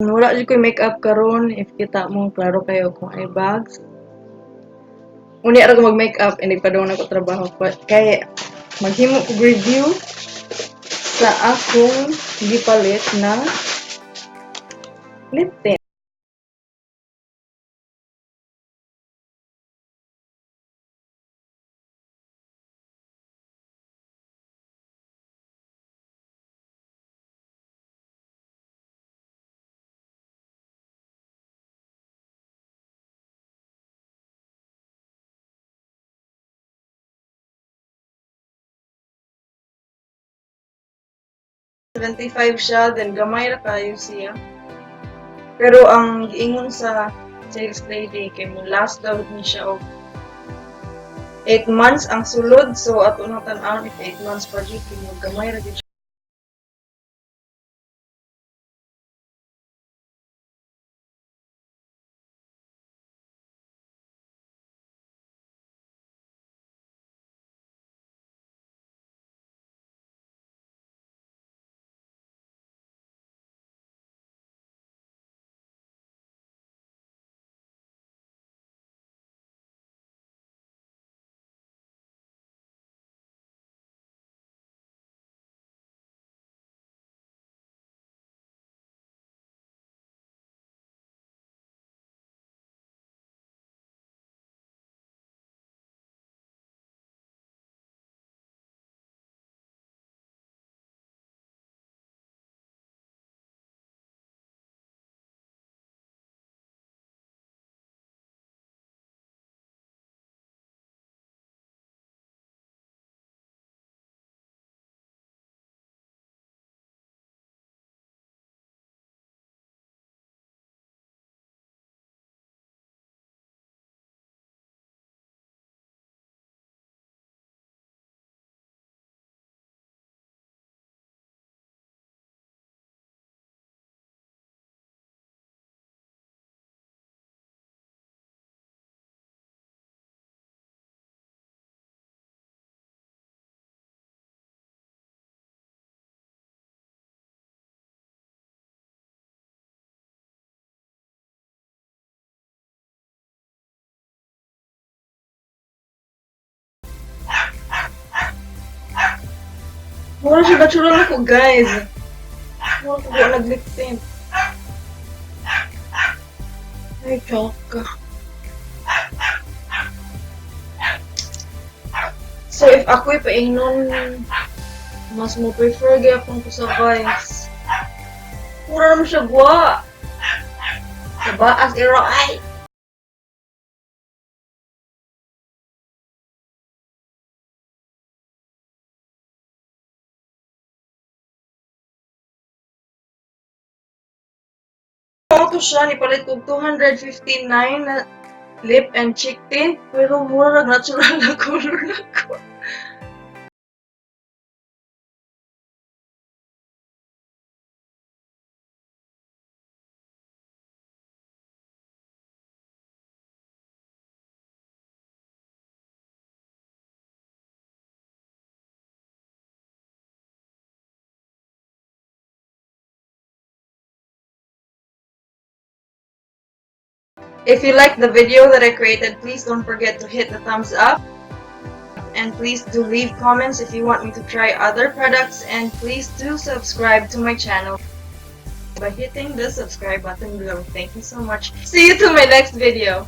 Wala jud ko'y makeup karon. If kita mo, klaro kayo kung ay bags. Unya ra ko mag-makeup, hindi pa daw na ko trabaho. Kay maghimo kog review sa akong gipalit na lip tint. 75 siya, then gamay ra kayo siya. Pero ang giingon sa sales lady kay mo last daw ni siya og 8 months ang sulod, so ato nang tan-awon if 8 months pa jud kay mo gamay ra gyud siya. Mura siya natural ako, guys. Mura ko nag-lip tint. Ay, choka. So, if ako'y paingnon, mas mo prefer gyapon ko sa Vice. Mura naman siya gwa. Sa baas, ero, ay! Ito siya, nipalit kog 259 na lip and cheek tint, pero mura rag natural na color na ko. If you like the video that I created, please don't forget to hit the thumbs up. And please do leave comments if you want me to try other products. And please do subscribe to my channel by hitting the subscribe button below. Thank you so much. See you to my next video.